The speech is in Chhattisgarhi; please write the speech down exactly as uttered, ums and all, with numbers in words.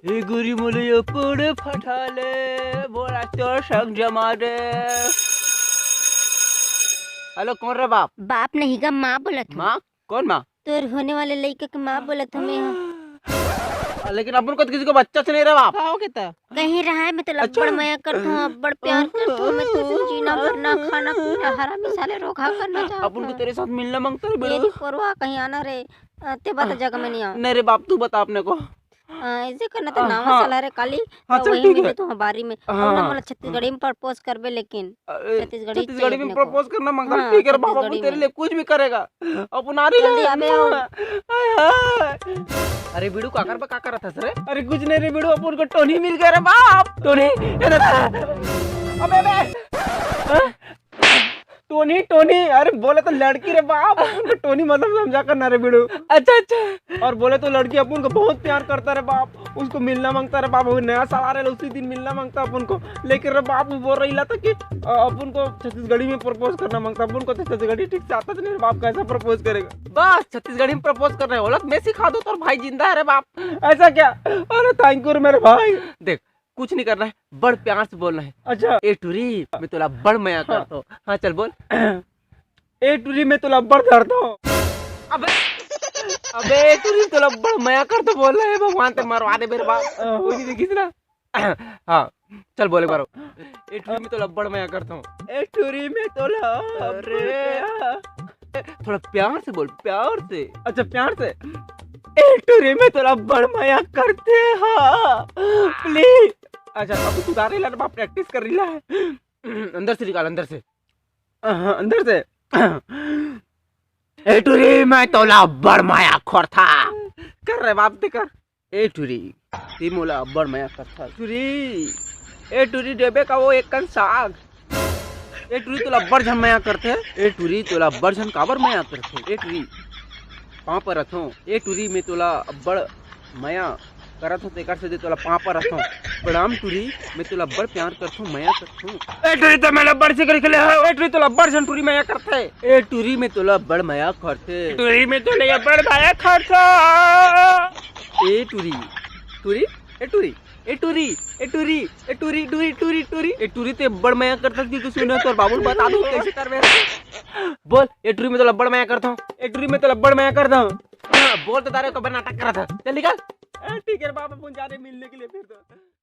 ए गुरी मोले अपन फटा ले, बोला तोर संग जमा दे। हेलो, कौन रे बाप? बाप नहीं गा, माँ बोलत हूँ। माँ? कौन माँ? तोर होने वाले लइका के माँ बोलत हूँ मैं। लेकिन अपन को तो किसी को बच्चा से नहीं रे बाप। का हो गया था? कहीं रहा है, मैं तो अच्छा। अब्बड़ मया करत हूँ, अब्बड़ प्यार करत हूँ, मैं तुझसे जीना मरना, खाना पीना, हरामी साले रोगहा करना चाहत अपन को हूँ। तेरे साथ मिलना मांगता रे ये बेटा। नहीं परवाह कहीं आना रे, अ, ते बता जगह में नहीं आऊँ। नहीं रे बाप, तू बता अपने को। अ, ऐसे करना तो अ, नावा हाँ। साला रे काली, हाँ, तो चल, वही ठीक मिले है। तो हमारी में। हाँ। और ना मोला छत्तीसगढ़ी में प्रपोज करबे, लेकिन अ, ए, छत्तीसगढ़ी छत्तीसगढ़ी चाहिए में अपने को। प्रपोज करना मांगता हाँ, ठीक है रे बाप, छत्तीसगढ़ी अपन तेरे में। लिए कुछ भी करेगा। अपन आ रही जल्दी है। आबे हो। हाय, हाय। अरे बिड़ू, का करबे, का करत हस रे? अरे कुछ नहीं रे बिड़ू, अपन को टोनी मिल गया रे बाप। टोनी, ये दादा। अबे, अबे। हाँ? टोनी, टोनी, अरे बोले तो लड़की रे बाप, टोनी मतलब समझा करना रे बिड़ू। अच्छा, अच्छा। और बोले तो लड़की अपन को बहुत प्यार करता रे बाप, उसको मिलना मांगता रे बाप, वो नया साल आ रहा है, उसी दिन मिलना मांगता अपन को। लेकिन रे बाप, वो बोल रही था कि, अ, अपन को छत्तीसगढ़ी में प्रपोज करना मांगता, अपन को तो छत्तीसगढ़ी ठीक से आता नहीं रे बाप, कैसे प्रपोज करेगा? बस छत्तीसगढ़ी में प्रपोज कर रहे हो, मैं सिखा दो, तोर भाई जिंदा है रे बाप। ऐसा क्या? अरे थैंक यू रे मेरे भाई। देख, कुछ नहीं करना है, बड़ प्यार से बोलना है। अच्छा। ए टूरी, मैं तोला बड़ मया हाँ। करता हूँ। हाँ, चल बोल। ए टूरी, मैं तोला बड़ धरता हूँ। अबे, अबे ए टूरी, तोला बड़ मया करता हूँ बोल रहा है, भगवान ते मरवा दे मेरे बाप। हाँ। कोई नहीं देखिस ना। हाँ, चल बोल एक बार। ए टूरी, मैं तोला बड़ मया करता हूँ। ए टूरी, मैं तोला अरे। बड़ मया थोड़ा प्यार से बोल, प्यार से। अच्छा, प्यार से। ए टूरी, मैं तोला बड़ मया करते हाँ, प्लीज। अच्छा, अब सुधारे ला ना, प्रैक्टिस कर रही ला है। अंदर से निकाल, अंदर से। हाँ, अंदर से। ए टूरी, मैं तोला बड़ मया करता। कर रे बाप, ते कर। ए टूरी, ते मोला अब्बड़ मया करथा। टूरी, ए टूरी, देबे का वो एक कन साग? ए टूरी, तोला अब्बड़ झन मया करथे। ए टूरी, तोला अब्बड़ झन काबर मया करथे? ए टूरी, पाँव परत हों। ए टूरी, मैं तोला अब्बड़ मया करत हों, तेकर सेती तोला पाँव परत हों। प्रणाम टूरी, मैं तोला अब्बड़ प्यार करथों, मया करथों। ए टूरी, ते मोला अब्बड़ से करके ले हो। ए टूरी, तोला अब्बड़ झन टूरी मया करथे। ए टूरी, मैं तोला अब्बड़ मया करथे। टूरी, मैं तोला अब्बड़ मया करथों। ए टूरी, टूरी, ए टूरी, ए टूरी, ए टूरी, ए टूरी, टूरी, टूरी, टूरी। ए टूरी, ते बड़ मया करथस कि कुछ सुनो, तोर बाबू ल बता दूं कैसे करबे। बोल, ए टूरी, मैं तोला बड़ मया करथों। ए टूरी, मैं तोला बड़ मया करथों। बोल तो तारे, कबर नाटक करत हे। चल निकल। ए, ठीक है बाबा, अपन जा रहे मिलने के लिए फिर तो।